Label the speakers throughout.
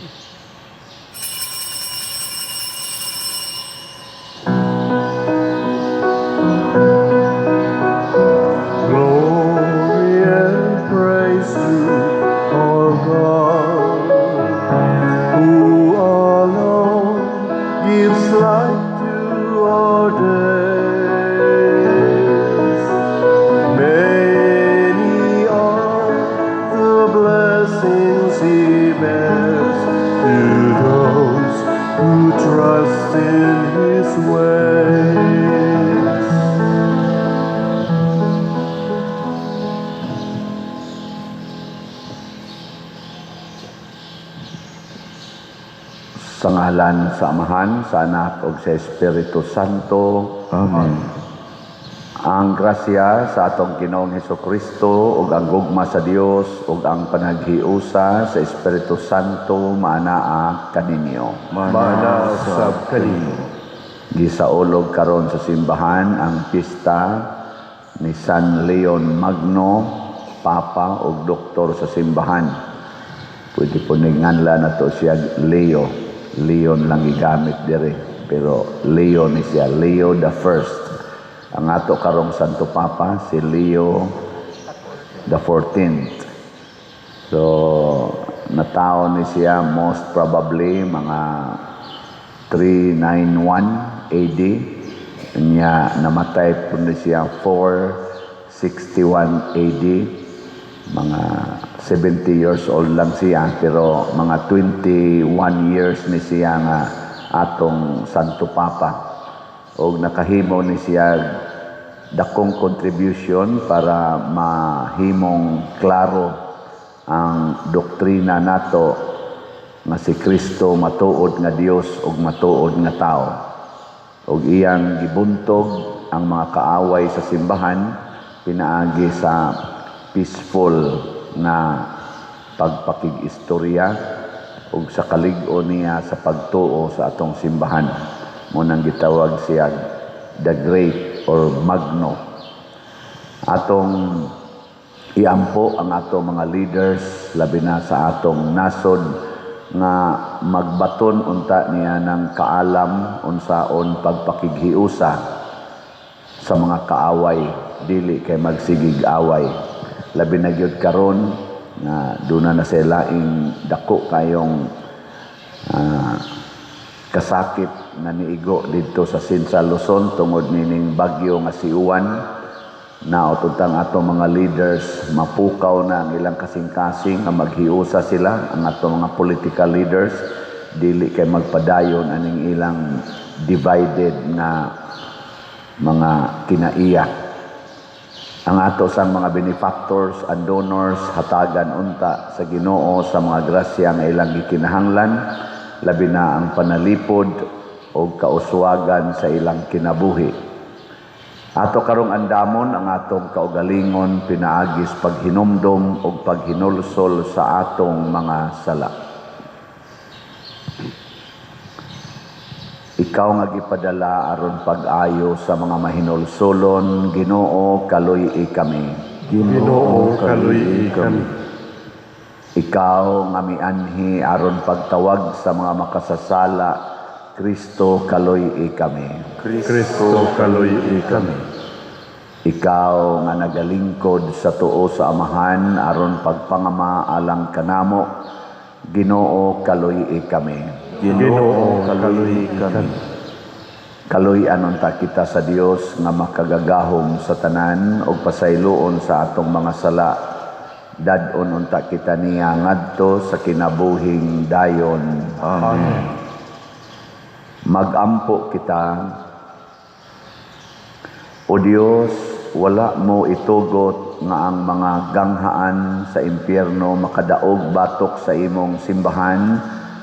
Speaker 1: Glory and praise to our God, who alone gives light to our days. Many are the blessings He bears to those who trust in His ways.
Speaker 2: Sa ngalan sa Amahan, sa Anak ug sa Espiritu Santo.
Speaker 1: Amen.
Speaker 2: Ang grasya sa atong Ginoong Hesukristo ug ang gugma sa Dios ug ang panaghiusa sa Espiritu Santo maanaa kaninyo.
Speaker 1: Mana usab kanimo.
Speaker 2: Gisaulog karon sa simbahan ang pista ni San Leon Magno, Papa ug doktor sa simbahan. Pwede po ninganla na to siya Leo. Leon lang gigamit dire, pero Leo ni siya, Leo the First. Ang ato karong Santo Papa si Leo the 14th. So nataon ni siya most probably mga 391 AD. Nya namatay po ni siya 461 AD. Mga 70 years old lang siya, pero mga 21 years ni siya nga atong Santo Papa. Og nakahimo ni siya dakong contribution para mahimong klaro ang doktrina nato nga si Kristo matuod nga Dios ug matuod nga tao. Ug iyang gibuntog ang mga kaaway sa simbahan pinaagi sa peaceful nga pagpakig-istorya ug sa kalig-on niya sa pagtuo sa atong simbahan. Mo nang gitawag siya the Great or Magno. Atong iampo ang atong mga leaders, labi na sa atong nasod, nga magbaton unta niya ng kaalam unsaon pagpakighiusa sa mga kaaway, dili kay magsigig away. Labi na gyud karon nga duna na sila laing dako kayong kasakit nga niigo didto sa Central Luzon tungod nining bagyo nga si Uwan. Naot untang atong mga leaders mapukaw na ang ilang kasing-kasing nga maghiusa sila, ang atong mga political leaders, dili kay magpadayon aning ilang divided na mga kinaiya. Ang ato sang mga benefactors and donors hatagan unta sa Ginoo sa mga grasya nga ilang gikinahanglan, labi na ang panalipod o kauswagan sa ilang kinabuhi. Ato karong andamon ang atong kaugalingon pinaagis paghinumdom o paghinulsol sa atong mga sala. Ikaw nga gipadala aron pag-ayo sa mga mahinulsolon, Ginoo, kaluy-i kami.
Speaker 1: Ginoo, kaluy-i kami.
Speaker 2: Ikaw nga mianhi aron pagtawag sa mga makasasala, Kristo, kaluy-i kami.
Speaker 1: Kristo, kaluy-i kami.
Speaker 2: Ikaw nga nagalingkod sa tuo sa Amahan aron pagpangama alang kanamo, Ginoo, kaluy-i kami.
Speaker 1: Ginoo, kaluy-i kami.
Speaker 2: Kaluy-an unta kita sa Dios nga makagagahom sa tanan ug pasayloon sa atong mga sala. Dad-on unta kita niya ngadto sa kinabuhing dayon.
Speaker 1: Amen.
Speaker 2: Magampo kita. O Dios, wala mo itugot nga ang mga ganghaan sa impyerno makadaog batok sa imong simbahan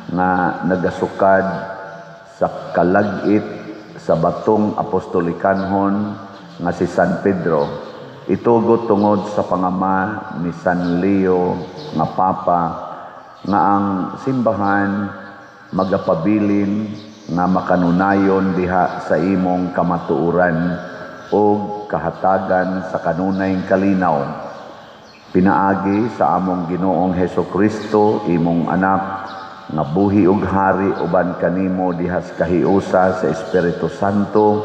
Speaker 2: nga nagasukad sa kalag-it sa batong apostolikanhon nga si San Pedro. Itugot tungod sa pangama ni San Leo nga Papa nga ang simbahan magapabilin nga makanunayon diha sa imong kamatuoran ug kahatagan sa kanunay kalinaw. Pinaagi sa among Ginoong Hesukristo, imong anak, nga buhi ug hari uban kanimo diha sa kahiusa sa Espiritu Santo,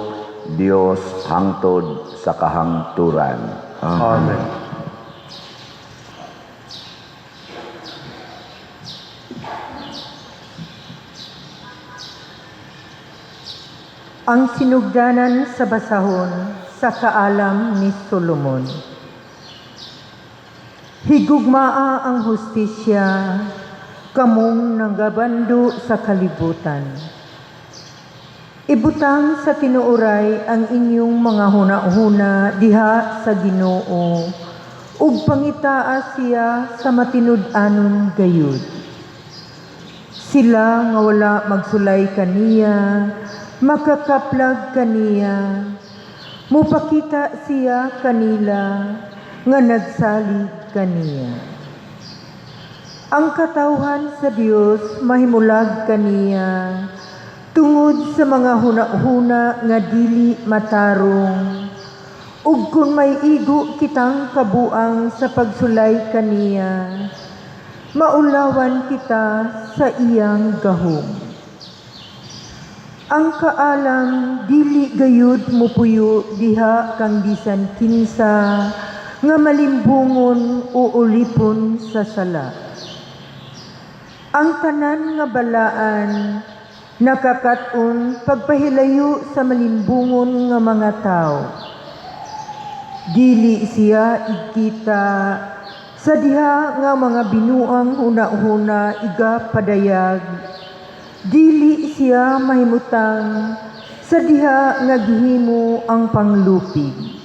Speaker 2: Dios hangtod sa kahangturan.
Speaker 1: Amen.
Speaker 3: Ang sinugdanan sa basahon sa kaalam ni Solomon. Higugmaa ang hustisya, kamong nagabando sa kalibutan. Ibutang sa tinuoray ang inyong mga huna-huna diha sa Ginoo, ug pangitaa siya sa matinud-anon gayud. Sila nga wala magsulay kaniya, makakaplag kaniya, mupakita siya kanila nga nagsalig kaniya. Ang katawhan sa Dios mahimulag kaniya tungod sa mga huna-huna nga dili matarong, ug kun may igo kitang kabuang sa pagsulay kaniya, maulawan kita sa iyang gahom. Ang kaalam dili gayud mupuyo diha kang bisan kinsa nga malimbungon o ulipon sa sala. Ang tanan nga balaan nakakat-on pagpahilayo sa malimbungon nga mga tawo. Dili siya igkita sa diha nga mga binuang huna-huna iga padayag. Dili siya mahimutang sa diha nga gihimo ang panglupig.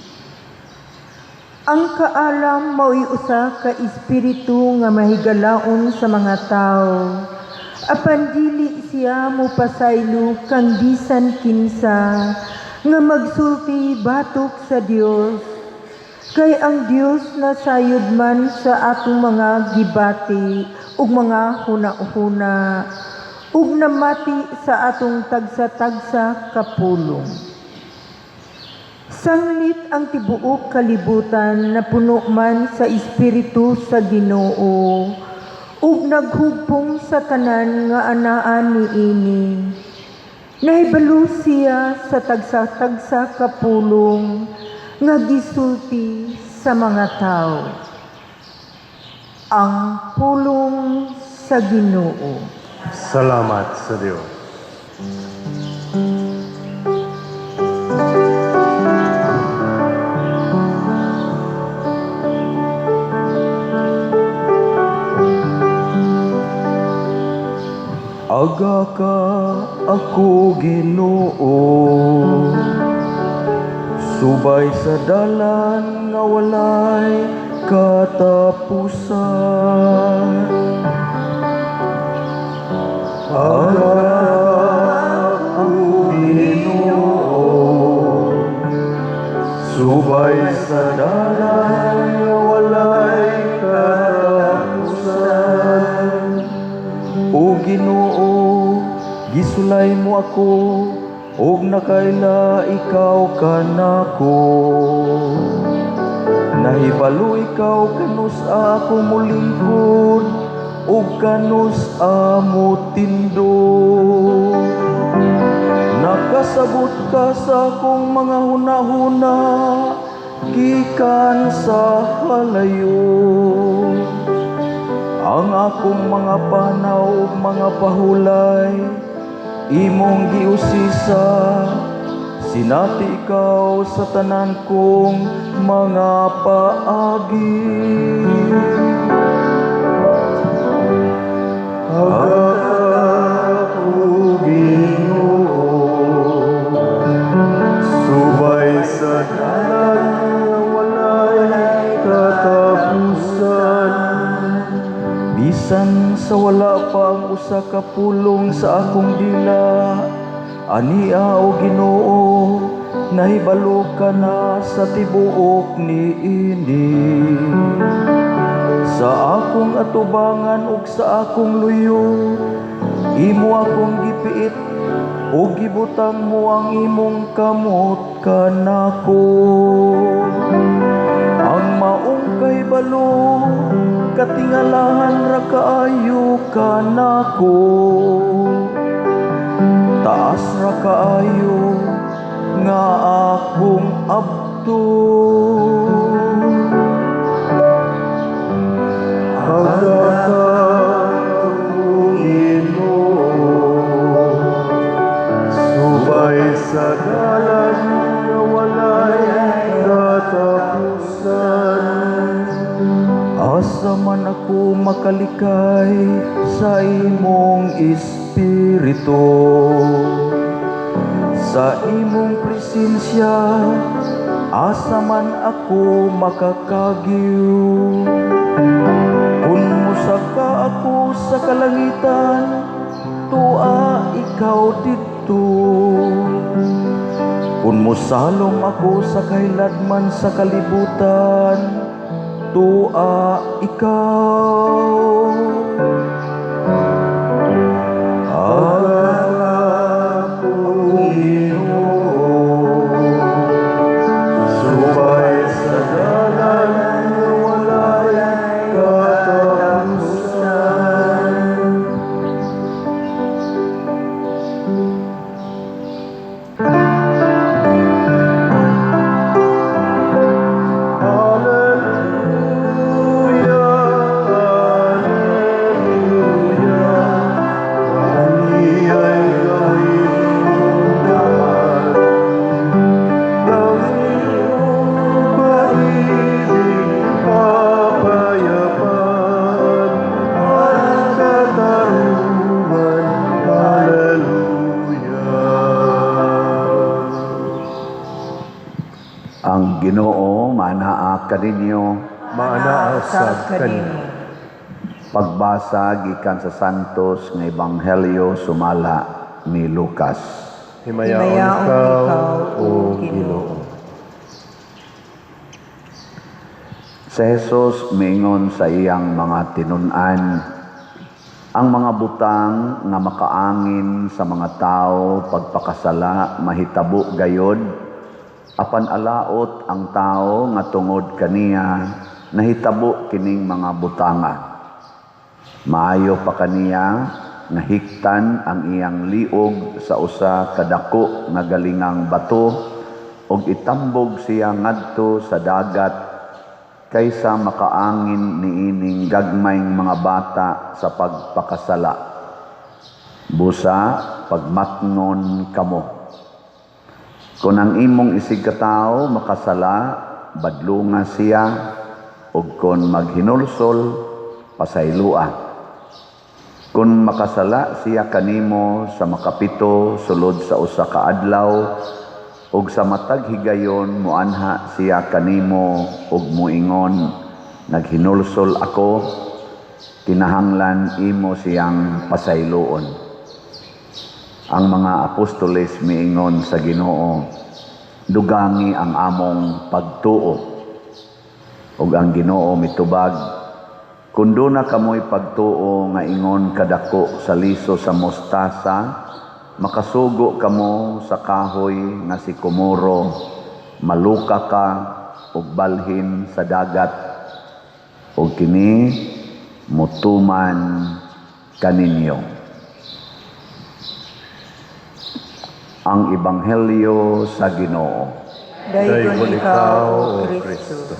Speaker 3: Ang kaalam mao'y usa ka espiritu nga mahigalaon sa mga tawo, apan dili siya mopasaylo kang bisan kinsa nga magsulti batok sa Dios, kay ang Dios nasayod man sa atong mga gibati ug mga huna-huna ug namati sa atong tagsa-tagsa kapulong. Sanglit ang tibuok kalibutan na puno man sa espiritu sa Ginoo ug naghugpong sa tanan nga anaan niini. Nahibalo siya sa tagsa-tagsa kapulong nga gisulti sa mga tawo. Ang pulong sa Ginoo.
Speaker 1: Salamat sa Dios.
Speaker 4: Aga ka ako Ginoo, subay sa dalan nga walay katapusan. Aga ako Ginoo, subay sa dalan nga walay katapusan. O Ginoo, gisulay mo ako, ug nakaila ikaw kanako. Nahibalo ikaw kanus ako molingkod, ug kanus amo tindog. Nakasabot ka sa akong mga hunahuna, gikan sa halayo. Ang akong mga panaw ug mga pahulay, imong giusisa. Sinati ikaw sa tanan kong mga paagi. Aga ako Ginoo,
Speaker 1: Subay sa dalan nga walay katapusan.
Speaker 4: Bisan sa wala pa ang usa ka pulong sa akong dila, ania o Ginoo, nahibalo ka na sa tibuok niini. Sa akong atubangan ug sa akong luyo, imo akong gipiit ug gibutang mo ang imong kamot kanako. Ang maong kahibalo, katingalahan ra kaayo kanako. Taas ra kaayo nga akong abton.
Speaker 1: Aga ka, Ginoo, subay sa dalan nga walay katapusan.
Speaker 4: Asa man ako makalikay sa imong espiritu? Sa imong presensya, asa man ako makakagiw? Kung musaka ako sa kalangitan, tua ikaw didto. Kung mosalom ako sa kahiladman sa kalibutan, tua ikaw.
Speaker 1: Aga ka, Ginoo, subay sa dalan nga walay katapusan. Alleluia, Alleluia, ani ay gawin daan. Ang iyong pag-ibig, kapayapaan, at katarungan. Alleluia.
Speaker 2: Ang Ginoo manaa kaninyo.
Speaker 1: Maanaa sab kanimo.
Speaker 2: Pagbasa gikan sa Santos nga Ebanghelyo sumala ni Lucas.
Speaker 1: Himayaon
Speaker 3: Himayaon
Speaker 1: ikaw,
Speaker 3: ikaw,
Speaker 1: O
Speaker 3: O
Speaker 1: Ginoo.
Speaker 2: Si Jesus miingon sa iyang mga tinun-an, ang mga butang nga makaangin sa mga tao pagpakasala mahitabo gayod, apan alaot ang tao nga tungod kaniya nahitabo kining mga butanga. Maayo pa kaniya nga hiktan ang iyang liog sa usa ka dako nga galingang bato ug itambog siya ngadto sa dagat kaysa makaangin niining gagmayng mga bata sa pagpakasala. Busa pagmatngon kamo. Kung ang imong isigkatawo makasala, badlunga siya, ug kon maghinulsol, pasaylua. Kung makasala siya kanimo sa makapito sulod sa usa ka adlaw, ug sa matag higayon moanha siya kanimo ug moingon, naghinulsol ako, kinahanglan imo siyang pasayloon. Ang mga apostoles miingon sa Ginoo, dugangi ang among pagtuo. Ug ang Ginoo mitubag, kun duna kamoy pagtuo nga ingon kadako sa liso sa mostasa, makasugo kamo sa kahoy nga sikomoro, maluka ka ug balhin sa dagat, ug kini mutuman kaninyo. Ang Ebanghelyo sa Ginoo.
Speaker 3: Daygon ikaw, O Kristo.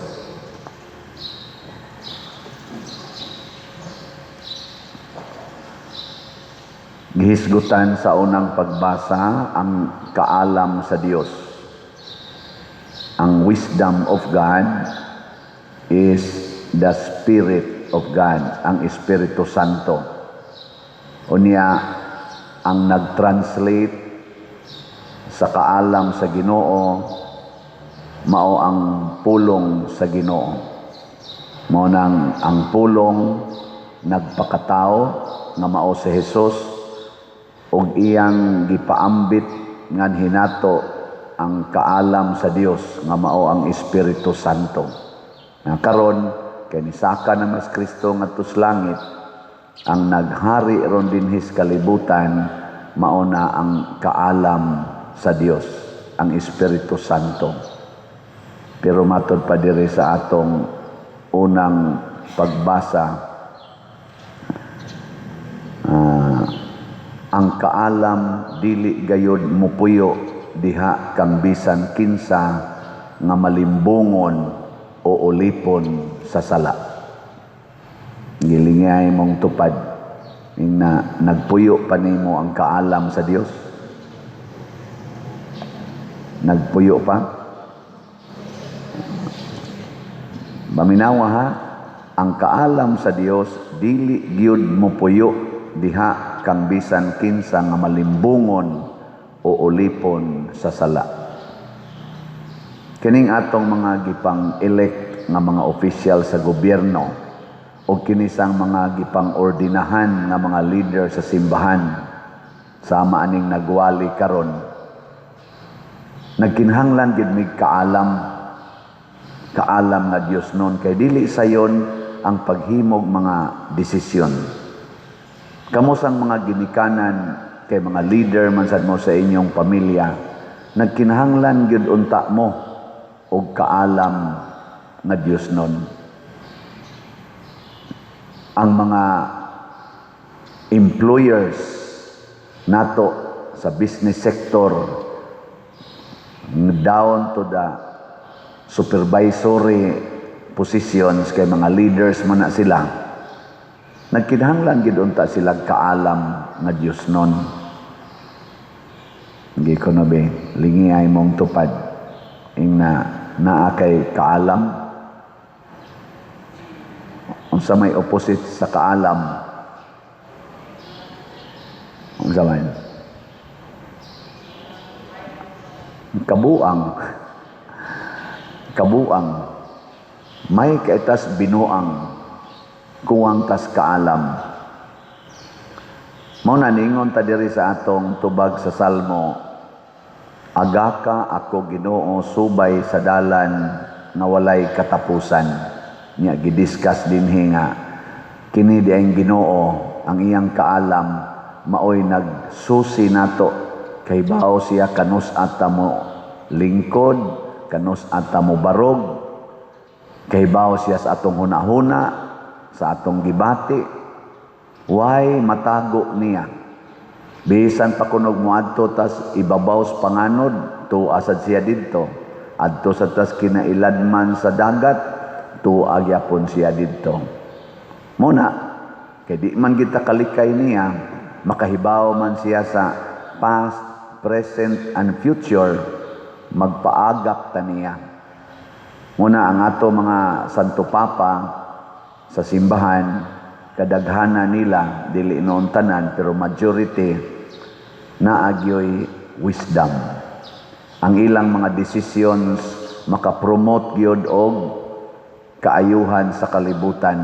Speaker 2: Gihisgutan sa unang pagbasa ang kaalam sa Dios. Ang wisdom of God is the Spirit of God, ang Espiritu Santo. Unya, ang nag-translate sa kaalam sa Ginoo mao ang pulong sa Ginoo. Mao nang ang pulong nagpakatao nga mao si Jesus ug iyang gipaambit ngan hinato ang kaalam sa Dios nga mao ang Espiritu Santo. Nga karon kay nisaka na mas Kristo ngadto sa langit, ang naghari ron dinhi sa kalibutan mao na ang kaalam sa Dios, ang Espiritu Santo. Pero matod pa diri sa atong unang pagbasa, ang kaalam dili gayod mupuyo diha kang bisan kinsa nga malimbungon o ulipon sa sala. Gilingay mong tupad na nagpuyo pa nimo ang kaalam sa Dios. Nagpuyo pa. Paminawa ha, ang kaalam sa Dios dili gyud mopuyo diha kang bisan kinsa nga malimbungon o ulipon sa sala. Kining atong mga gipang-elect nga mga official sa gobyerno o kinisang mga gipang-ordinahan nga mga leader sa simbahan sama aning nagwali karon, nagkinahanglan gid mig kaalam, kaalam nga Dios nun, kay dili sayon ang paghimog mga desisyon. Kamo sang mga ginikanan kay mga leader man sad mo sa inyong pamilya, nagkinahanglan gyud unta mo og kaalam nga Dios nun. Ang mga employers nato sa business sector down to the supervisory positions, kay mga leaders man na sila, nagkinahanglan gid unta sila kaalam nga Dios nun. Hindi ko na be, lingiyay mong tupad ing na naa kay kaalam. Unsa may opposite sa kaalam? Unsa man? Kabuang. Kabuang. May kaitas binuang, kuwang tas kaalam. Mao na ningon ta diri sa atong tubag sa Salmo, agaka ako Ginoo subay sa dalan nga walay katapusan. Nya gidiscuss dinhi nga kini di ang Ginoo ang iyang kaalam maoy nagsusi nato kay bao siya kanus ata mo lingkod, kanus ata mo barog, kay bao siya sa atong hunahuna, sa atong gibati. Way matago niya. Bisan pa kunog moadto tas ibabaw sa panganod, tuwa sad siya didto. Adto sa tas kinailadman sa dagat, tuwa gyapon siya didto. Muna, kay di man kita kalikay niya, makahibaw man siya sa past, present, and future, magpaagak ta niya. Muna ang ato mga Santo Papa sa simbahan, kadaghana nila, dili noon tanan, pero majority, naagyoy wisdom. Ang ilang mga decisions makapromote gyud og kaayuhan sa kalibutan.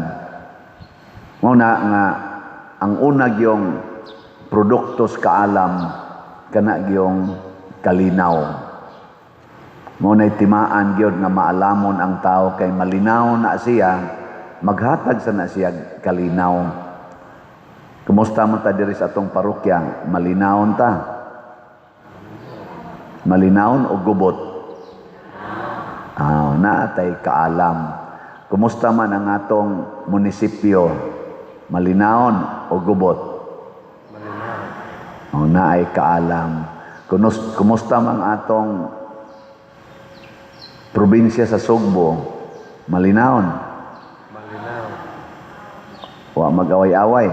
Speaker 2: Muna nga ang una gyong produkto sa kaalam kana gyong kalinaw. Mao nay timaan gyud nga maalamon ang tao kay malinaw na siya, maghatag sa na siya kalinaw. Kumusta man ta diri sa atong parokya? Malinawon ta? Malinawon o gubot? Naa tay kaalam. Kumusta man ang atong munisipyo? Malinawon o gubot? Oh, naay kaalam. Kumusta man atong probinsya sa Sugbo? Malinawon?
Speaker 1: Malinaw.
Speaker 2: Wa mag-away-away.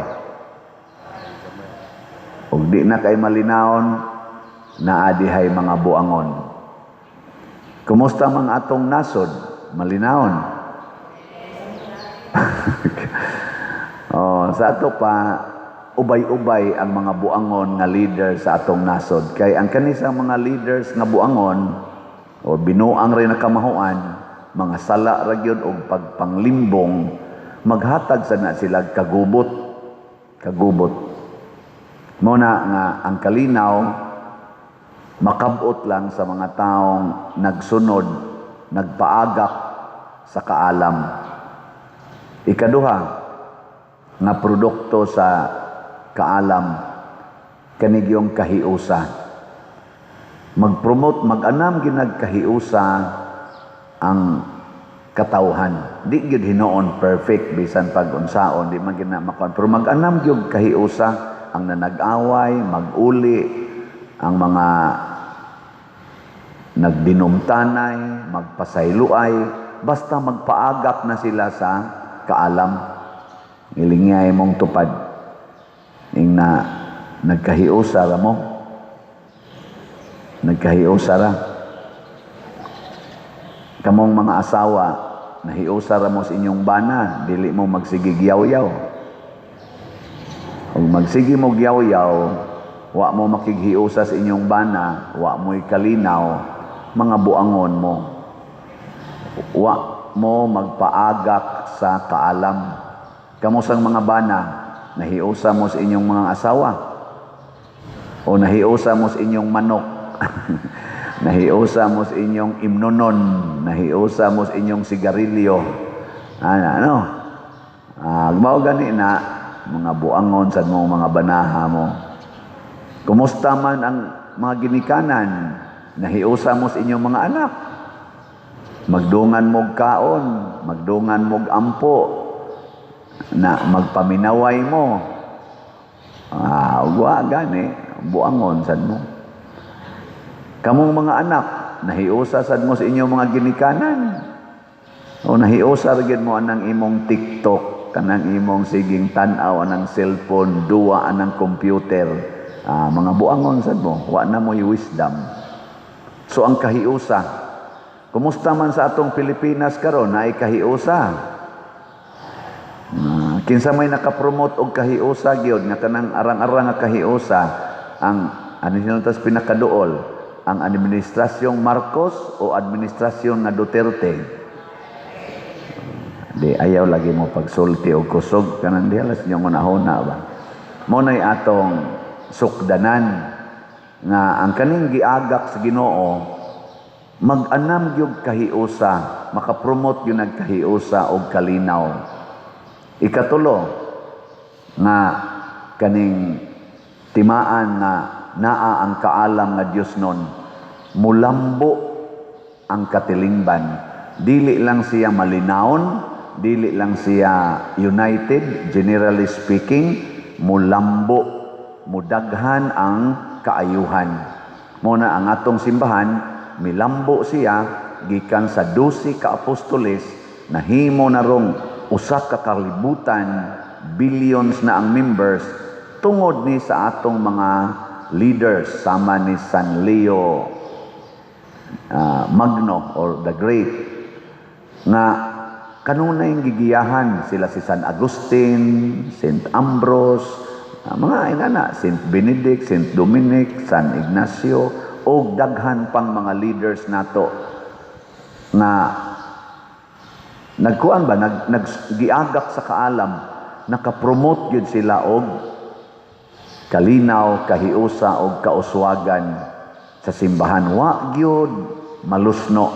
Speaker 2: Ug di na kay malinawon, naa dihay mga buangon. Kumusta man atong nasod? Malinawon. Oh, sa ato pa, ubay-ubay ang mga buangon nga leader sa atong nasod. Kay ang kanisang mga leaders nga buangon o binuang rin na kamahuan, mga sala ra gyud og pagpanglimbong, maghatag sa na sila kagubot. Kagubot. Mao na nga ang kalinaw makabot lang sa mga taong nagsunod, nagpaagak sa kaalam. Ikaduha nga produkto sa kaalam kanigyong kahiusa. Magpromote, mag-anam ginagkahiusa ang Katawhan. Di gyud hinuon perfect bisan pag unsaon, di man gyud na makuan. Pero mag-anam gyud kahiusa ang nanag-away, mag-uli, ang mga nagdinumtanay, magpasayloay, basta magpaagak na sila sa kaalam. Ilingay mong tupad. Ing na nagkahiusa ra mo. Nagkahiusa ra. Kamong mga asawa, nahiusa ra mo sa inyong bana, dili mo magsigig yaw-yaw. Kung magsige mo yaw-yaw, wa mo makighiusa sa inyong bana, wa mo'y kalinaw, mga buangon mo. Wa mo magpaagak sa kaalam. Kamusang mga bana, nahiusa mo sa inyong mga asawa? O nahiusa mo sa inyong manok? Nahiusa mo sa inyong imnonon? Nahiusa mo sa inyong sigarilyo? Ano? Ano? Mao gani na mga buangon sa mong mga banaha mo. Kumusta man ang mga ginikanan? Nahiusa mo sa inyong mga anak? Magdungan mog kaon, magdungan mog ampo, na magpaminaway mo. Ugwa gani, buangon sad mo. Kamong mga anak, nahiusa sad mo sa inyong mga ginikanan. O nahiusa ra gyud mo anang imong TikTok, kanang imong siging tan-aw anang cellphone, duwa anang computer. Mga buangon sad mo, wa na mo'y wisdom. So ang kahiusa, kumusta man sa atong Pilipinas karon, naay kahiusa? Kinsa may nakapromote og kahiusa gyud nga kanang arang-arang nga kahiusa, ang ano sila tas pinakaduol, ang administrasyong Marcos o administrasyon nga Duterte? Di ayaw lagi mo pagsulti og kusog kanang di alas inyong unahuna ba. Mo nay atong sukdanan nga ang kaning giagak sa Ginoo mag-anam gyud kahiusa, makapromote gyud nagkahiusa og kalinaw. Ikatulo nga kaning timaan nga naa ang kaalam nga Dios nun, mulambo ang katilingban. Dili lang siya malinawon, dili lang siya united, generally speaking, mulambo, mudaghan ang kaayuhan. Muna ang atong simbahan, milambo siya gikan sa 12 ka apostoles, nahimo na rong usa ka kalibutan, billions na ang members, tungod ni sa atong mga leaders sama ni San Leo Magno or the Great, nga kanunay gigiyahan sila si San Agustin, Saint Ambrose, mga inana, Saint Benedict, Saint Dominic, San Ignacio, og daghan pang mga leaders nato nga nagkuan ba, naggiagak sa kaalam, nakapromote gyud sila og kalinaw, kahiusa og kauswagan sa simbahan. Wa gyud malusno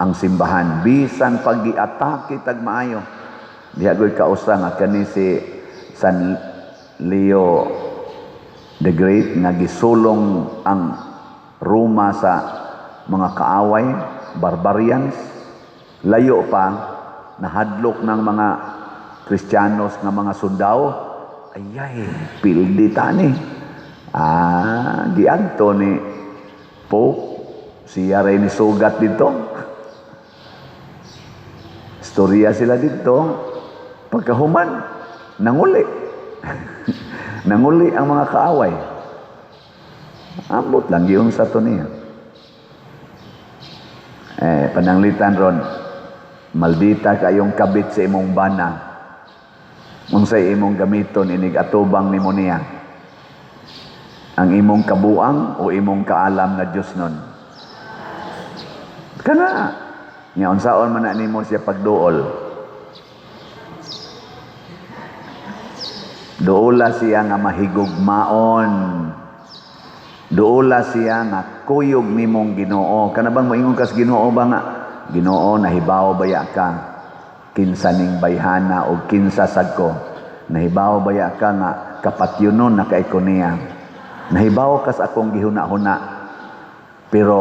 Speaker 2: ang simbahan bisan pag giatake tag maayo. Diha gyud kausa nga kani si San Leo the Great nga gisulong ang Roma sa mga kaaway, barbarians. Layo pa nahadlok ng mga Kristiyanos nga mga sundao. Ayay, pildi tani. Giadto ni Pope, siya rin ni sugat dito. Istorya sila dito. Pagkahuman, nanguli. Nanguli ang mga kaaway. Ambot lang yung sa to niya. Pananglitan ron, maldita kayong kabit sa imong bana. Unsay imong gamiton inig atubang nimo niya? Ang imong kabuang o imong kaalam nga Dios nun? Kana nya unsaon man na nimo siya pagduol? Duola siya nga mahigugmaon. Duola siya nga kuyog nimong Ginoo. Kana bang moingon kas Ginoo ba nga Ginoo nahibaw baya ka kinsa ning bayhana o kinsa sad ko? Nahibaw baya ka nga kapatyonon na kay ko niya? Nahibaw kas akong gihuna-huna. Pero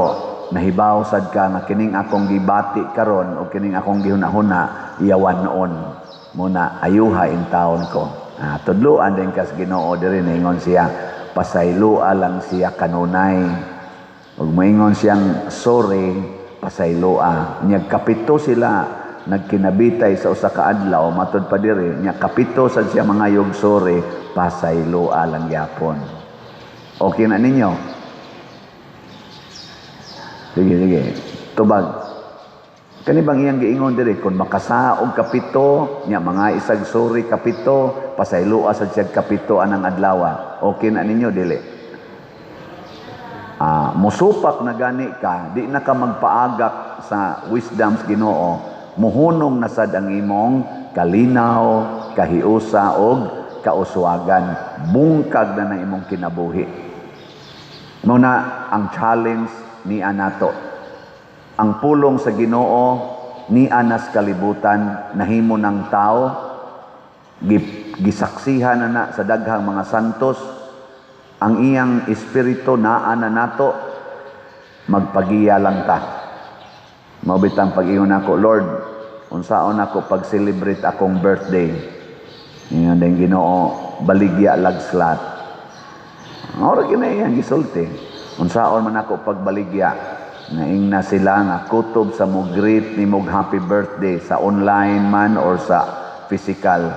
Speaker 2: Nahibaw sad ka nga kining akong gibati karon o kining akong gihuna-huna iyawan noon. Muna ayuha in taon ko. Tudloan din kas Ginoo diri, ningon siya pasayloa lang siya kanunay. Ug moingon siyang sorry, pasayloa. Nya kapito sila nagkinabitay sa usa ka adlaw, matud pa diri, nya kapito sad siya mangayog sorry, pasayloa lang gyapon. Okay na ninyo? Sige, sige. Tubag. Kani bang iyang giingon diri, kung makasaog kapito, nya mga isag sorry kapito, pasayloa sad siya kapito anang adlaw. Okay na ninyo, dili? Musupak na gani ka, di na ka magpaagak sa wisdom sa Ginoo, muhunong na sad ang imong kalinaw, kahiusa og kauswagan, bungkag na na imong kinabuhi. Muna ang challenge ni anato. Ang pulong sa Ginoo ni anas kalibutan nahimo ng tao, gisaksihan na na sa daghang mga santos, ang iyang espiritu naa na nato, magpagiya lang ta. Mao bitang pag-ingon nako, "Lord, unsaon nako pag-celebrate akong birthday?" Ingon din Ginoo, "Baligya lag slot." Ora gyud na iyang gisulti. "Unsaon man ako pagbaligya?" Naing na sila nga kutob sa mo greet nimo happy birthday sa online man or sa physical,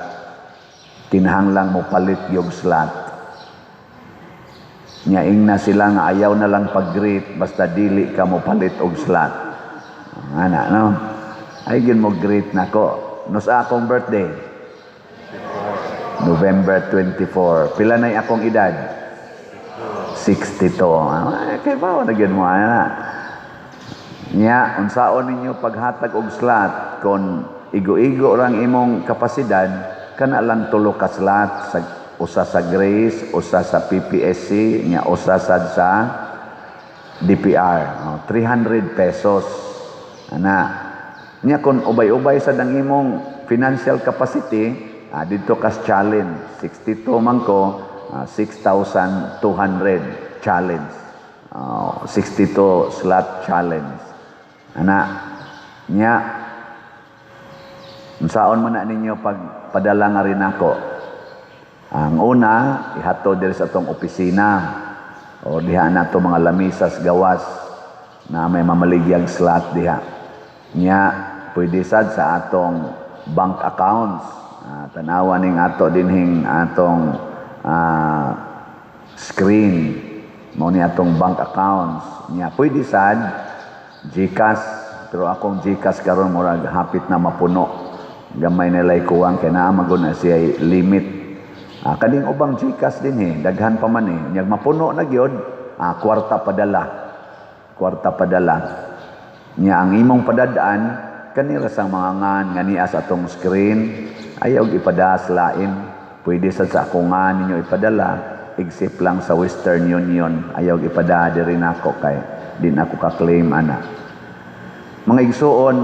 Speaker 2: kinahanglang mo palit yung slot. Nya ingna sila nga ayaw na lang pag-greet basta dili ka mo palit og slot. Ana no. Ay gyud mo greet nako. No sa akong birthday? November 24. Pila na akong edad? 62. Ay, kay ba na gyud mo ana. Nya unsaon ninyo paghatag og slot? Kon igo-igo rang imong kapasidad, kana lang tulo ka slot, sa usa sa Grace, usa sa PPSC, nya usa sad sa DPR. Oh, 300 pesos. Ana. Nya kon ubay-ubay sad ang imong financial capacity, didto kas challenge. 62 man ko, 6,200 challenge. 62 slot challenge. Ana. Nya unsaon man na ninyo pag padala nga rin ako? Ang una, ihatod diri sa atong opisina o diha na ato mga lamisas gawas na may mamaligyag slot diha. Nya pwede sad sa atong bank accounts. Tanawa ning ato dinhing atong screen mao ni atong bank accounts. Nya pwede sad GCash, pero akong GCash karon murag hapit na mapuno. Gamay nila'y kuwang kay naa magud na siya limit. Kaning ubang GCash din eh, daghan pa man eh. Nyag mapuno na gyud, kwarta padala. Kwarta padala. Nya ang imong padadaan kanira sa mga ngan nga niya sa atong screen, ayaw ipadas lain. Pwede sad sa akong ngan ninyo ipadala, except lang sa Western Union. Ayaw ipada diri nako kay di na ako ka-claim ana. Mga igsuon,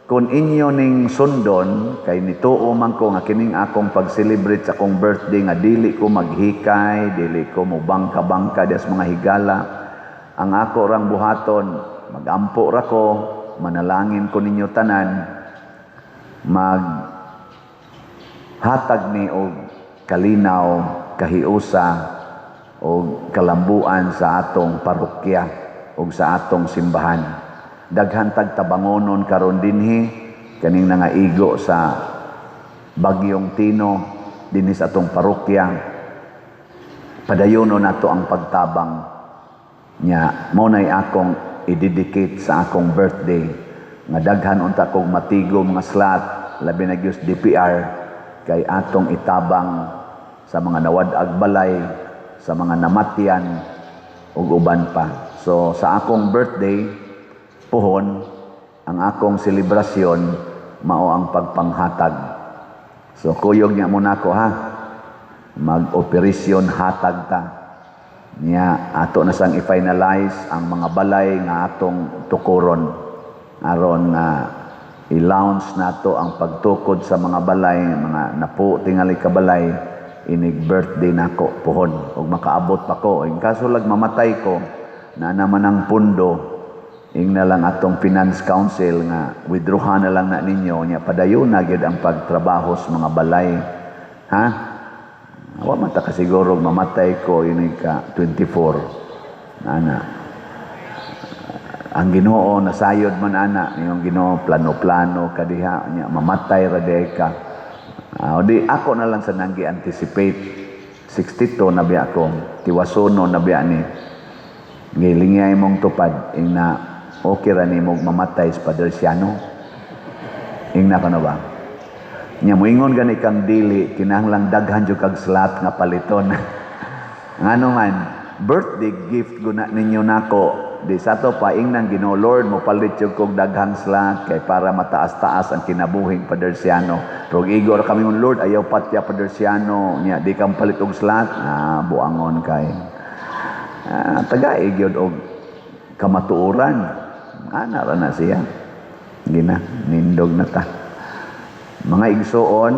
Speaker 2: kung inyo ning sundon, kay nituo man ko nga kining akong pag-celebrate sa akong birthday nga dili ko maghikay, dili ko mo bangka-bangka des mga higala. Ang ako rang buhaton, magampo ra ko, manalangin ko ninyo tanan, mag hatag ni og kalinaw, kahiusa og kalambuan sa atong parokya ug sa atong simbahan. Daghan tag tabangonon karon dinhi kaning nangaigo sa bagyong Tino dinhi sa atong parokya. Padayono nato ang pagtabang. Nya mao nay akong i-dedicate sa akong birthday nga daghan unta kog matigo mga slot, labi na gyud DPR, kay atong itabang sa mga nawad-ag balay, sa mga namatyan ug uban pa. So sa akong birthday puhon, ang akong selebrasyon mao ang pagpanghatag. So kuyog niya muna ko ha. Mag-operasyon hatag ta. Nya ato na sang i-finalize ang mga balay nga atong tukuron aron nga i-launch nato ang pagtukod sa mga balay, mga napo tingali ka balay inig birthday nako puhon ug makaabot pa ko. In kaso lag mamatay ko na naman ang pundo. Ingna lang atong Finance Council nga withdraw na lang na ninyo nya, padayon na gyud ang pagtrabaho sa mga balay. Ha? Wa man ta kasiguro mamatay ko ini ka 24. Ana. Ang Ginoo nasayod man ana, yung Ginoo plano-plano kadiha nya, mamatay ra diay ka. Ah, o di ako na lang sa nang gi-anticipate. 62 na biya ko, tiwasono na biya ni. Gilingay mong tupad, ingna okay ra nimo mamatay sa Padre Siano. Ingna ka na ba? Nya moingon gani kang dili, kinahanglang daghan jud kag slot nga paliton. Ngano man, birthday gift guna ninyo nako. Di sa to pa ingnan Ginoo, "Lord, mo palit jud kog daghang slot kay para mataas-taas ang kinabuhing Padre Siano." Pero igor kami, "Lord, ayaw patya Padre Siano." Nya di kang palit og slot, ah, buangon kay. Ah, taga gyud og kamatuoran. Ana ra na siya. Gina, nindog na ta. Mga igsoon,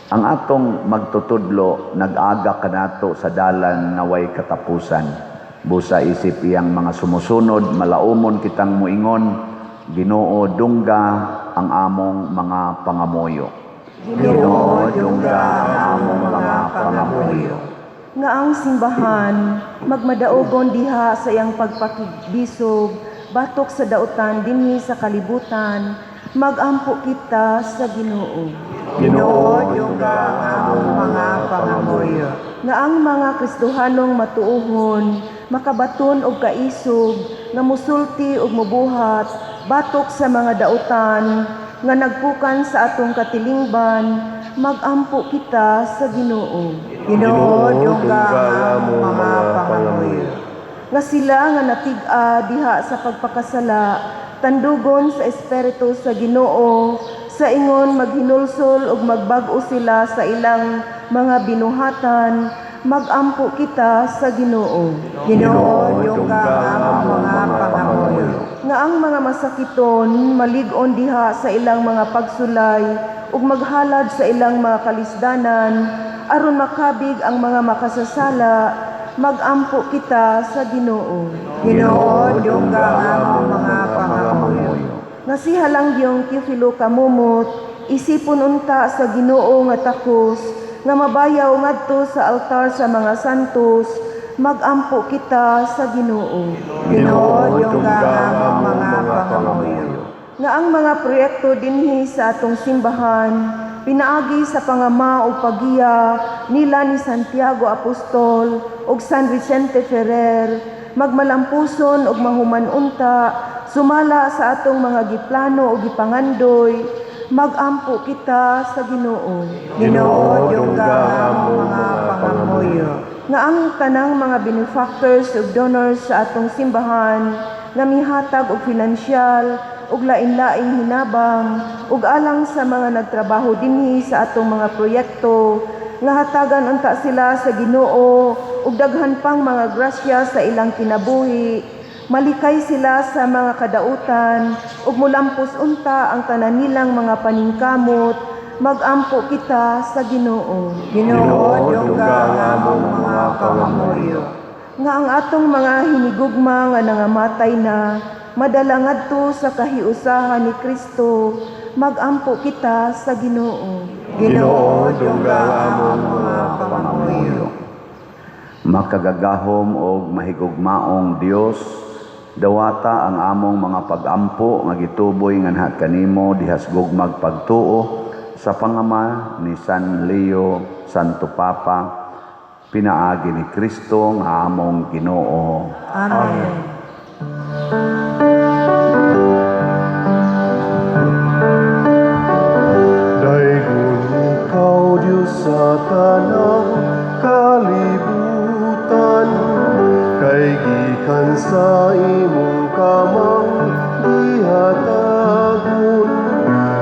Speaker 2: ang atong magtutudlo nag-aga kanato sa dalan nga way katapusan. Busa isip iyang mga sumusunod, malaumon kitang muingon, "Ginoo, dungga ang among mga pangamuyo."
Speaker 3: Ginoo, dungga ang among mga pangamuyo.
Speaker 5: Nga ang simbahan magmadaogon diha sa iyang pagpakigbisog batok sa dautan dinhi sa kalibutan, magampo kita sa Ginoo.
Speaker 3: Ginoo, dungga ang among mga pangamuyo.
Speaker 5: Nga ang mga Kristohanong matuohon makabaton og kaisog nga musulti ug mubuhat batok sa mga dautan nga nagpukan sa atong katilingban, magampo kita sa Ginoo.
Speaker 3: Ginoo, dungga ang among mga pangamuyo.
Speaker 5: Nga sila nga natig-a diha sa pagpakasala tandugon sa Espiritu sa Ginoo sa ingon maghinulsol ug magbag-o sila sa ilang mga binuhatan, magampo kita sa Ginoo.
Speaker 3: Ginoo, dungga ang among mga pangamuyo.
Speaker 5: Nga ang mga masakiton malig-on diha sa ilang mga pagsulay ug maghalad sa ilang mga kalisdanan aron makabig ang mga makasasala, magampo kita sa Ginoo.
Speaker 3: Ginoo, dungga ang among mga pangamuyo.
Speaker 5: Nga si Halangyong Teofilo Camomot isipon unta sa Ginoo nga takos nga mabayaw ngadto sa altar sa mga santos, magampo kita sa Ginoo.
Speaker 3: Ginoo, dungga ang among mga pangamuyo.
Speaker 5: Nga ang mga proyekto dinhi sa atong simbahan pinaagi sa pangama o pagiya nila ni Santiago Apostol ug San Vicente Ferrer magmalampuson ug mahuman unta sumala sa atong mga giplano o gipangandoy, magampo kita sa Ginoo.
Speaker 3: Ginoo, dungga ang among mga pangamuyo.
Speaker 5: Nga ang tanang mga benefactors ug donors sa atong simbahan nga mihatag og finansyal ug lain-laing hinabang ug alang sa mga nagtrabaho dinhi sa atong mga proyekto, nga hatagan unta sila sa Ginoo ug daghan pang mga grasya sa ilang kinabuhi, malikay sila sa mga kadautan ug mulampos unta ang tanan nilang mga paningkamot, magampo kita sa Ginoo.
Speaker 3: Ginoo, dungga ang among mga pangamuyo.
Speaker 5: Nga ang atong mga hinigugma nga nangamatay na madala ngadto sa kahiusahan ni Kristo, magampo kita sa Ginoo.
Speaker 3: Ginoo, dungga ang among mga pangamuyo.
Speaker 2: Makagagahom og mahigugmaong Dios, dawata ang among mga pagampo nga gituboy nganha kanimo dihas gugmag pagtuo sa pangama ni San Leo, Santo Papa, pinaagi ni Kristo nga among Ginoo.
Speaker 3: Amen.
Speaker 1: Daygon ikaw, Diyos, sa tanang kalibutan, kay gikan sa imong kamang gihatagon,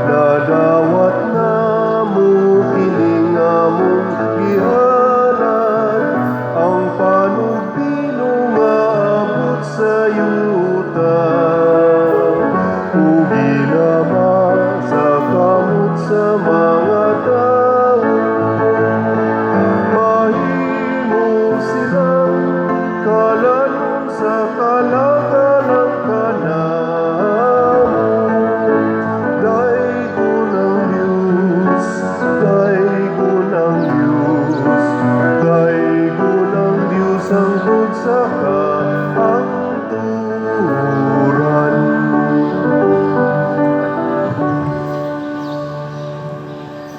Speaker 1: nadawat namo kining among gihalad, ang panugbilong nga abot sa yuta ug gilama sa kamot sa mga tao. Mahimo silang kalanon sa kalagalang. sa kahangturan.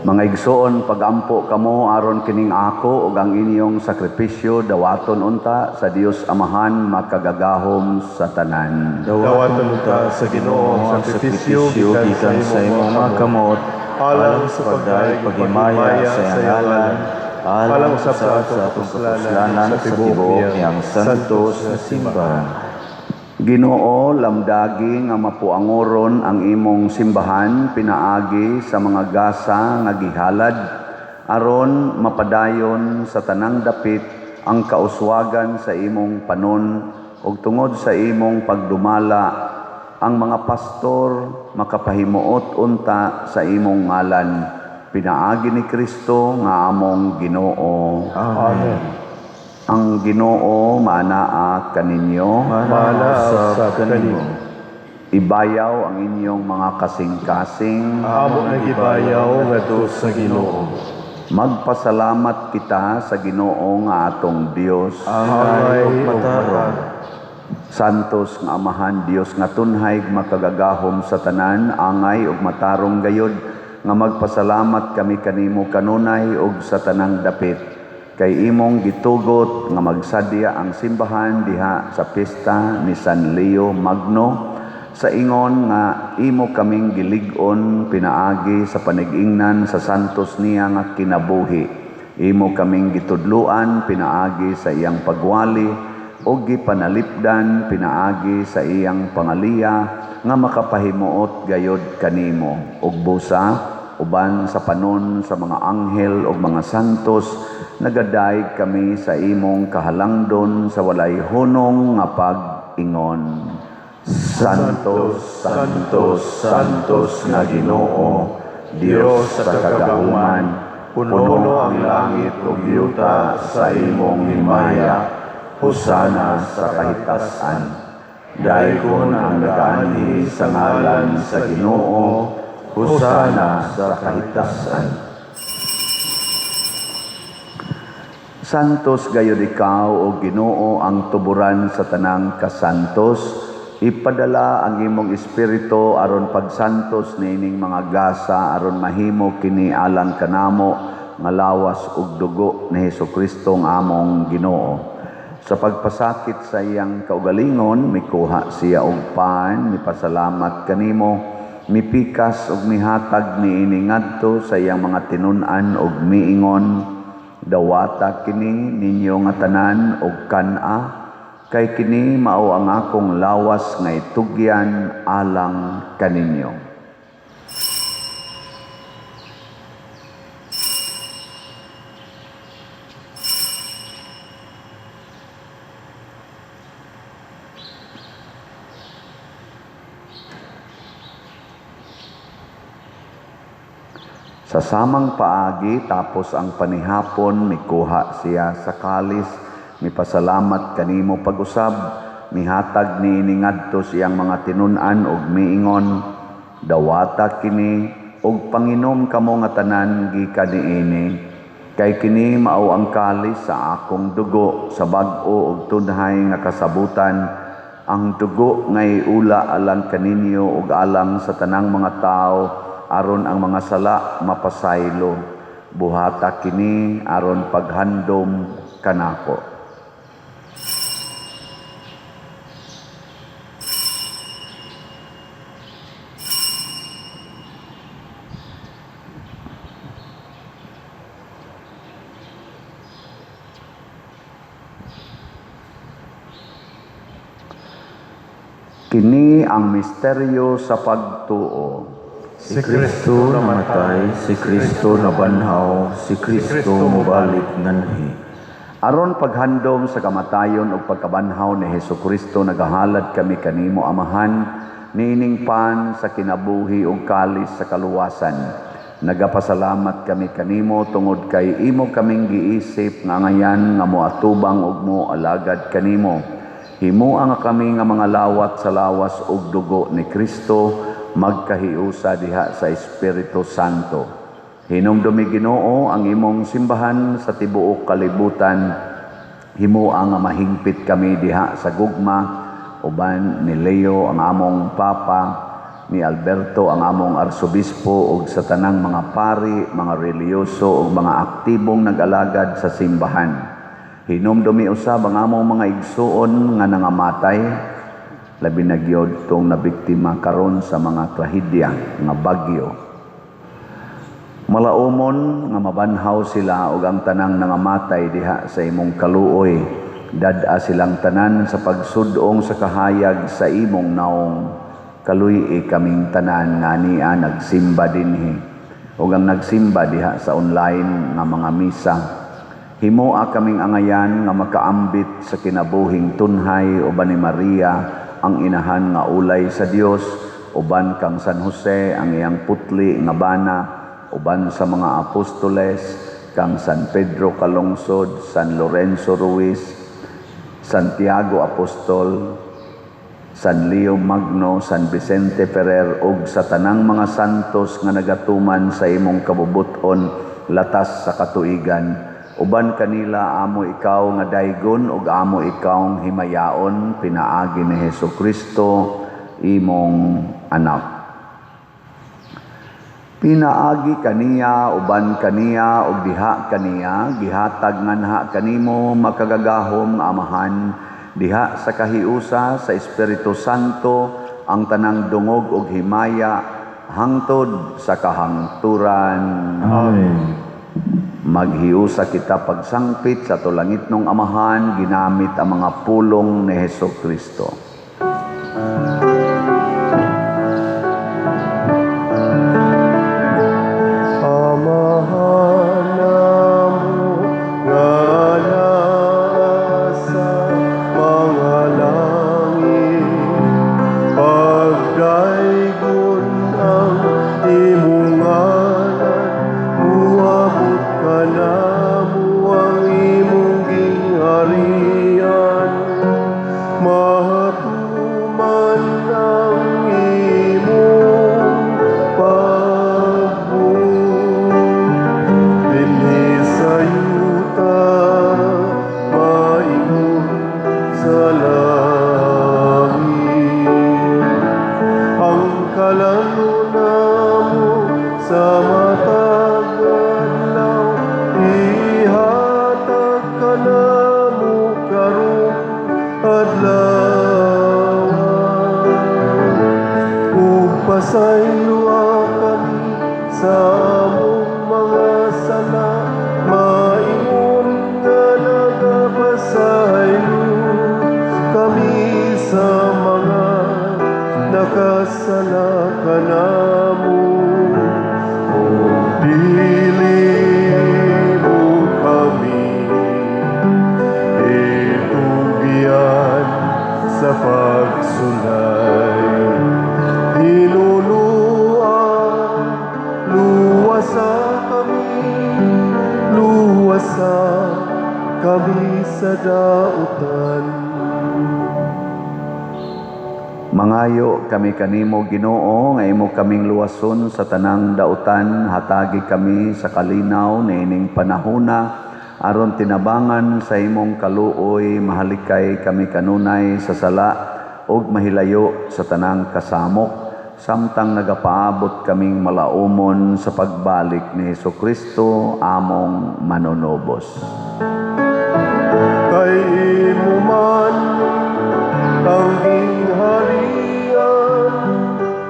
Speaker 2: Mga igsoon, pagampo kamo aron kining ako ug ang inyong sakripisyo dawaton unta sa Dios Amahan makagagahom sa tanan.
Speaker 1: Dawaton unta sa Ginoo ang sakripisyo gikan sa imong mga kamot, alang sa pagdayeg paghimaya sa iyang ngalan, alang usab sa atong kapuslanan sa tibuok niyang santos na simbahan.
Speaker 2: Ginoo, lamdagi nga mapuangoron ang imong simbahan pinaagi sa mga gasa nga gihalad aron mapadayon sa tanang dapit ang kauswagan sa imong panon ug tungod sa imong pagdumala ang mga pastor makapahimuot unta sa imong ngalan pinaagi ni Kristo nga among Ginoo.
Speaker 1: Amen.
Speaker 2: Ang Ginoo maanaa kaninyo.
Speaker 1: Maanaa usab kanimo.
Speaker 2: Ibayaw ang inyong mga kasing-kasing.
Speaker 1: Amo nagibayaw ngadto sa Ginoo.
Speaker 2: Magpasalamat kita sa Ginoo nga atong Dios.
Speaker 1: Angay ug matarong.
Speaker 2: Santos nga Amahan Dios nga tunhay makagagahom sa tanan, angay ug matarong gayod nga magpasalamat kami kanimo kanunay ug sa tanang dapit. Kay imong gitugot nga magsadya ang simbahan diha sa pista ni San Leo Magno sa ingon nga imo kaming gilig-on pinaagi sa panigingnan sa santos niya nga kinabuhi. Imo kaming gitudluan pinaagi sa iyang pagwali o gipanalipdan pinaagi sa iyang pangaliya nga makapahimuot gayod kanimo. Ug busa uban sa panon sa mga anghel ug mga santos, nagadayeg kami sa imong kahalangdon sa walay hunong nga pag-ingon. Santos, Santos, Santos nga Ginoo, Dios sa kagahuman, puno ang langit ug yuta sa imong himaya. Hosana sa kahitasan. Daygon ang nagaanhi sa ngalan sa Ginoo, Hosana sa kahitasan. Santos gayud ikaw o Ginoo ang tuburan sa tanang kasantos. Ipadala ang imong espiritu aron pagsantos niining mga gasa aron mahimo kini alang kanamo nga lawas ug dugo ni Hesukristo nga among Ginoo. Sa pagpasakit sa iyang kaugalingon, mikuha siya og pan, mipasalamat kanimo, mipikas ug mihatag niini ngadto sa iyang mga tinun-an ug miingon, dawata kini ninyo nga tanan og kan-a, kay kini mao ang akong lawas nga itugyan alang kaninyo. Sa samang paagi, tapos ang panihapon, mikuha siya sa kalis, mipasalamat kanimo pag-usab, mihatag niini ngadto siyang mga tinun-an ug miingon, dawata kini ug panginom kamo nga tanan gikan niini, kay kini mao ang kalis sa akong dugo sa bag-o ug tunhay nga kasabutan, ang dugo nga iula alang kaninyo ug alang sa tanang mga tawo, aron ang mga sala mapasaylo. Buhata kini aron paghandom kanako. Kini ang misteryo sa pagtuo.
Speaker 4: Si Kristo namatay, si Kristo nabanhaw, si Kristo mobalik nganhi.
Speaker 2: Aron paghandom sa kamatayon ug pagkabanhaw ni Hesukristo, nagahalad kami kanimo Amahan, niining pan sa kinabuhi ug kalis sa kaluwasan. Nagapasalamat kami kanimo tungod kay imo kaming giisip nga ngayan nga moatubang ug moalagad kanimo. Himoa nga kami nga mga lawat sa lawas ug dugo ni Kristo, magkahiusa diha sa Espiritu Santo. Hinumdumi Ginoo ang imong simbahan sa tibuok kalibutan. Himoa nga mahingpit kami diha sa gugma uban ni Leo ang among papa, ni Alberto ang among arsobispo ug sa tanang mga pari, mga relihiyoso ug mga aktibong nag-alagad sa simbahan. Hinumdumi usab ang among mga igsuon nga nangamatay, labi na gyud tong nabiktima karon sa mga trahedya nga bagyo. Malaumon nga mabanhaw sila ug ang tanang nangamatay diha sa imong kaluoy. Dad-a silang tanan sa pagsud-ong sa kahayag sa imong naong. Kaluy-i kaming tanan nga ania nagsimba dinhi ug ang nagsimba diha sa online nga mga misa. Himoa kaming angayan nga makaambit sa kinabuhing tunhay uban ni Maria ang inahan nga ulay sa Dios, uban kang San Jose ang iyang putli nga bana, uban sa mga apostoles kang San Pedro Calungsod, San Lorenzo Ruiz, Santiago Apostol, San Leo Magno, San Vicente Ferrer ug sa tanang mga santos nga nagatuman sa imong kabubut-on latas sa katuigan. Uban kanila amo ikaw nga daygon ug amo ikaw himayaon pinaagi ni Hesus Kristo imong anak. Pinaagi kaniya, uban kaniya ug diha kaniya, gihatag nganha kanimo makagagahom nga Amahan diha sa kahiusa sa Espiritu Santo ang tanang dungog ug himaya hangtod sa kahangturan.
Speaker 1: Amen.
Speaker 2: Maghiusa kita pagsangpit sa ato langitnong Amahan ginamit ang mga pulong ni Hesus Kristo.
Speaker 6: Amahan namo nga naa sa mga langit, pagdaygon ang imong ngalan, muabot kanamo ang imong gingharian, matuman ang imong pagbuot dinhi sa yuta maingon sa langit. Ang kalan-on namo sa matag adlaw ihatag kanamo karong adlaw, ug pasayloa kami sa among mga sala maingon nga nagapasaylo kami sa mga nakasala kanamo, ug dili mo kami itugyan sa pagsulay. Hinuluan, luwasa kami, luwasa kami sa dautan.
Speaker 2: Mangayo kami kanimo, Ginoo, nga imo kaming luwason sa tanang dautan, hatagi kami sa kalinaw niining panahona aron tinabangan sa imong kaluoy mahalikay kami kanunay sa sala ug mahilayo sa tanang kasamok samtang nagapaabot kaming malaumon sa pagbalik ni Hesukristo among manunubos.
Speaker 6: Kay imo man ang gingharian,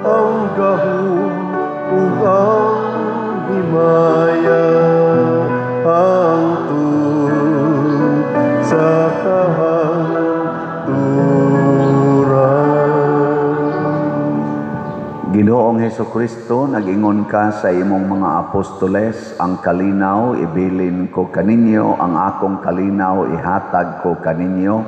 Speaker 6: ang gahom ug ang himaya hangtod sa kahangturan.
Speaker 2: Ginoong Hesukristo, nag-ingon ka sa imong mga apostoles, "Ang kalinaw ibilin ko kaninyo, ang akong kalinaw ihatag ko kaninyo."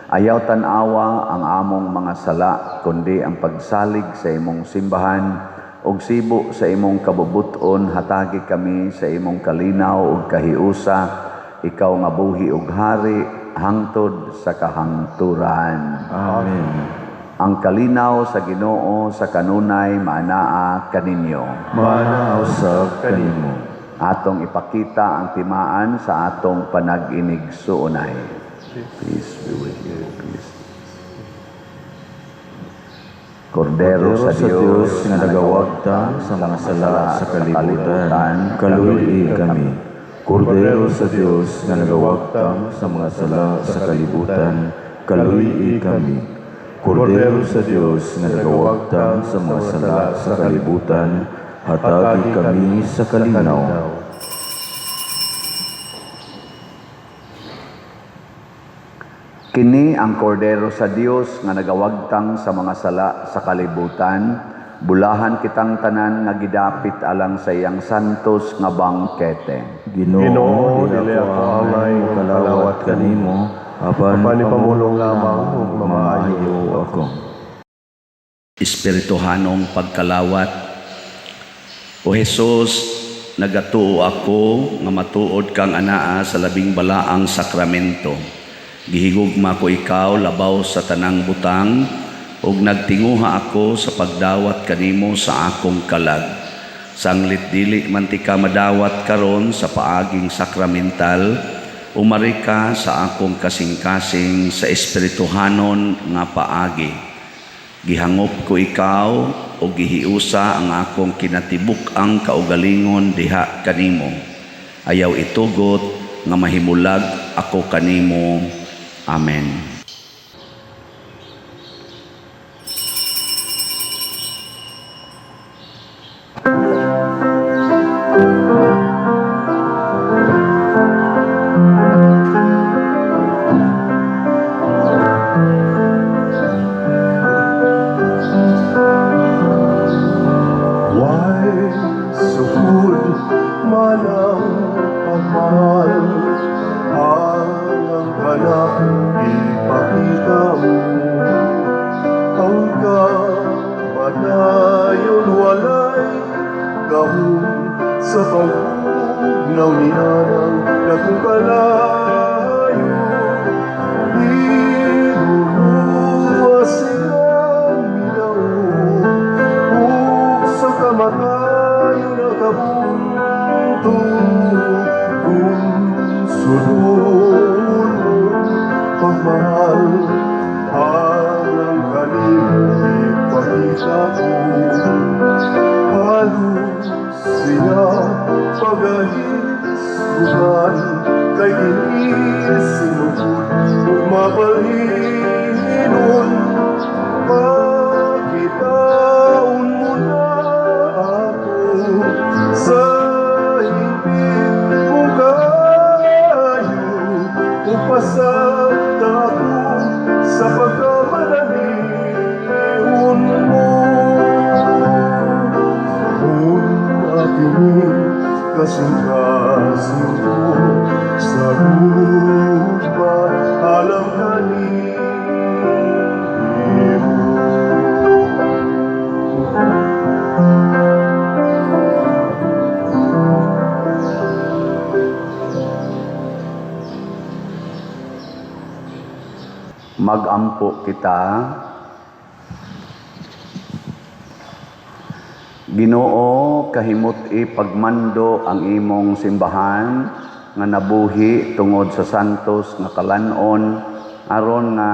Speaker 2: Ayaw tan-awa ang among mga sala, kundi ang pagsalig sa imong simbahan, ug sibo sa imong kabubut-on, hatagi kami sa imong kalinaw ug kahiusa, ikaw nga buhi ug hari hangtod sa kahangturan.
Speaker 1: Amen.
Speaker 2: Ang kalinaw sa Ginoo sa kanunay maanaa kaninyo.
Speaker 1: Maanaa usab kanimo.
Speaker 2: Atong ipakita ang timaan sa atong panag-inigsuonay. Peace be with you. Peace. Kordero sa Dios
Speaker 1: nga nagawagtang sa mga sala sa kalibutan, kaluy-i kami. Kordero sa Dios nga nagawagtang sa mga sala sa kalibutan, kaluy-i kami. Kordero sa Dios nga nagawagtang sa mga sala sa kalibutan, hatagi kami sa kalinaw.
Speaker 2: Kini ang kordero sa Dios nga nagawagtang sa mga sala sa kalibutan, bulahan kitang tanan nga gidapit alang sa iyang santos nga bangkete.
Speaker 1: Ginoo, dili ako angay kalawat kanimo, apan
Speaker 6: Apan ipamulong lamang ug mamaayo
Speaker 1: ako.
Speaker 7: Espirituhanong pagkalawat. O Jesus, nagatuo ako nga matuod kang anaa sa labing balaang sakramento. Gihigugma ko ikaw labaw sa tanang butang ug nagtinguha ako sa pagdawat kanimo sa akong kalag. Sanglit dili man ti ka madawat karon sa paaging sakramental, umari ka sa akong kasing-kasing sa espirituhanon nga paagi. Gihangop ko ikaw o gihiusa ang akong kinatibuk-ang kaugalingon diha kanimo. Ayaw itugot nga mahimulag ako kanimo. Amen.
Speaker 6: Why sukod man ang pagmamahal, alang kanako ipakita mo. Ang kamatayon walay gahom sa pagbugnaw nianang dakong kalayo. Hinunua silang midaog, ug sa kamatayon nakabunto. Kung sulod mo pagmamahal, alang kanimo ipakita ko. Halos siya pagahisgutan, kay kini sinugod ug mapalhinon. Pakitaon mo na ako sa hingpit mong kaayo, ug pasabta ako sa pagkamadalion mo. Kung kini kasing-kasing ko sa gugma alang kanimo.
Speaker 2: Magampo kita. Ginoo, kahimut-i pagmando ang imong simbahan nga nabuhi tungod sa santos nga kalan-on, aron nga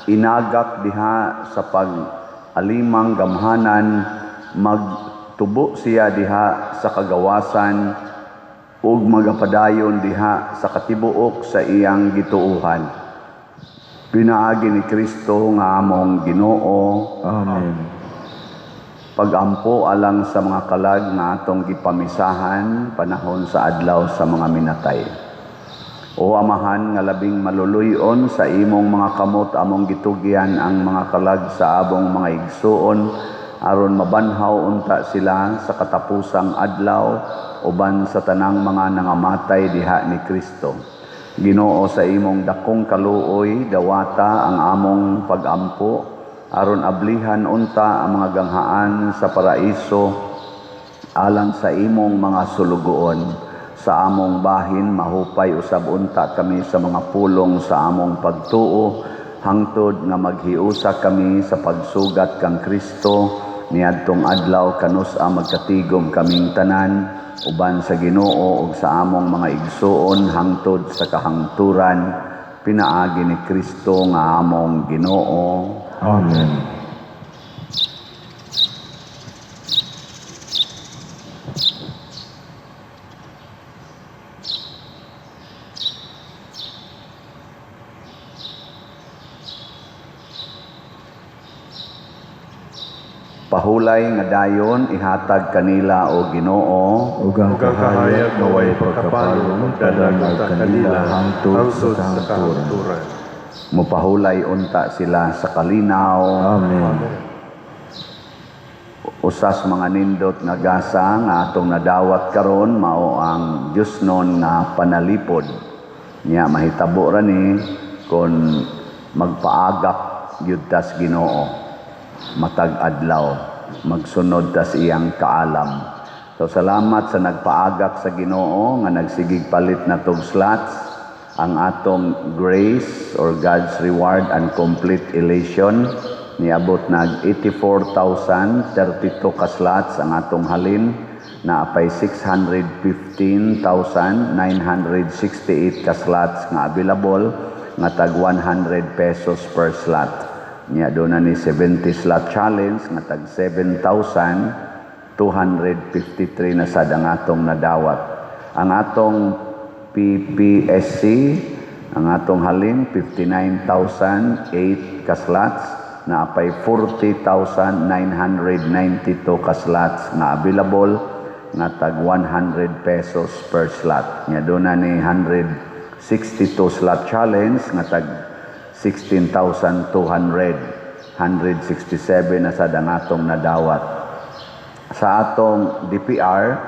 Speaker 2: inagak diha sa pag-alimang gamhanan, magtubo siya diha sa kagawasan ug magapadayon diha sa katibuok sa iyang gituohan. Pinaagi ni Kristo nga among Ginoo.
Speaker 1: Amen.
Speaker 2: Pagampo alang sa mga kalag nga atong gipamisahan panahon sa adlaw sa mga minatay. O Amahan nga labing maluluyon, sa imong mga kamot among gitugyan ang mga kalag sa abong mga igsuon, aron mabanhaw unta sila sa katapusang adlaw uban sa tanang mga nangamatay diha ni Kristo. Ginoo, sa imong dakong kaluoy, dawata ang among pagampo aron ablihan unta ang mga ganghaan sa paraiso alang sa imong mga sulugoon. Sa among bahin mahupay usab unta kami sa mga pulong sa among pagtuo, hangtod nga maghiusa kami sa pagsugat kang Kristo niadtong adlaw kanus-a magkatigom kaming tanan uban sa Ginoo ug sa among mga igsuon hangtod sa kahangturan. Pinaagi ni Kristo nga among Ginoo.
Speaker 1: Amen.
Speaker 2: Pahulay nga dayon ihatag kanila o Ginoo
Speaker 1: Ug ang
Speaker 6: Ug ang
Speaker 1: kahayag
Speaker 6: kahayag
Speaker 1: nga way
Speaker 6: naway
Speaker 1: pagkapalong
Speaker 6: pagkapalong
Speaker 1: padanag
Speaker 6: padanag
Speaker 1: kanila
Speaker 6: kanila
Speaker 1: hangtod
Speaker 6: hangtod
Speaker 1: sa
Speaker 6: sa
Speaker 1: kahangturan.
Speaker 6: kahangturan.
Speaker 2: Mupahulay unta sila sa kalinaw.
Speaker 1: Amen.
Speaker 2: Usas mga nindot nga gasa nga atong nadawat karon mao ang Diosnon nga panalipod. Nya mahitabo ra ni kon magpaagak gyud tas Ginoo matag adlaw, magsunod tas iyang kaalam. So salamat sa nagpaagak sa Ginoo nga nagsigig palit na tog slots ang atong grace or God's reward and complete elation. Niabot nag 84,032 ka slots ang atong halin, naapay 615,968 ka slots nga available nga tag 100 pesos per slot. Nya doon na ni 70 slot challenge nga tag 7,253 na sad ang atong nadawat. Ang atong PPSC, ang atong halin 59,008 ka slots, naapay 40,992 ka slots nga available nga tag 100 pesos per slot. Nya doon na ni 162 slot challenge nga tag 16,200, 167 na sad ang atong nadawat. Sa atong DPR,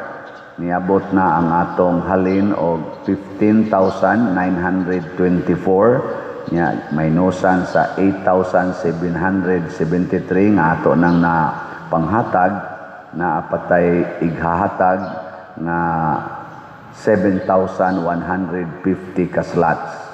Speaker 2: niabot na ang atong halin og 15,924, nya minusan sa 8,773 nga ato nang na panghatag, na apatay ighahatag nga 7,150 ka slots.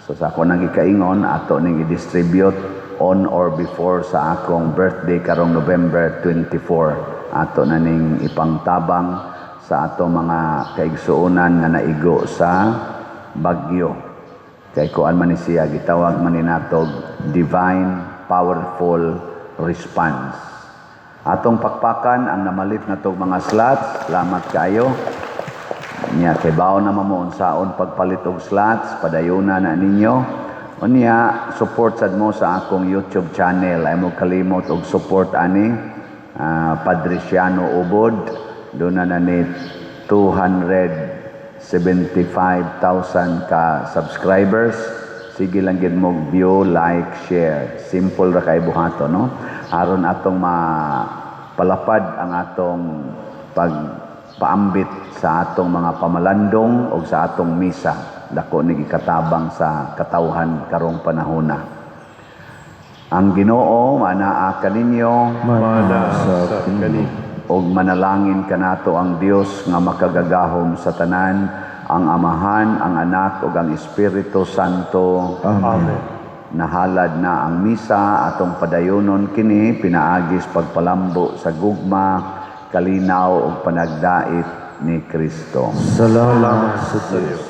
Speaker 2: So sa ako nang gikaingon, ato ning i-distribute on or before sa akong birthday karong November 24. Ato na ning ipangtabang sa ato mga kaigsuonan nga naigo sa bagyo. Kay kuan man ni siya, gitawag man ni natog divine powerful response. Atong pakpakan ang namalit na tog mga slots. Salamat kaayo. Nya kay bawo na mamo unsaon pagpalit og slots, padayuna na ninyo. Unya support sad mo sa akong YouTube channel. Ay mo kalimot og support ani Padre Siano Ubod. Doon na ni 275,000 ka subscribers. Sige lang gid mo view, like, share. Simple ra kay buhaton, no? Aron atong mapalapad ang atong pagpaambit sa atong mga pamalandong o sa atong misa. Dako ni gikatabang sa katawhan karong panahona. Ang Ginoo manaa kaninyo,
Speaker 1: Manaa sa
Speaker 6: kani.
Speaker 2: Og manalangin kanato ang Dios nga makagagahom sa tanan, ang Amahan, ang Anak ug ang Espiritu Santo.
Speaker 1: Amen.
Speaker 2: Nahalad na ang misa, atong padayonon kini pinaagis pagpalambo sa gugma, kalinaw ug panagdait ni Kristo.
Speaker 1: Salamat sa Dios.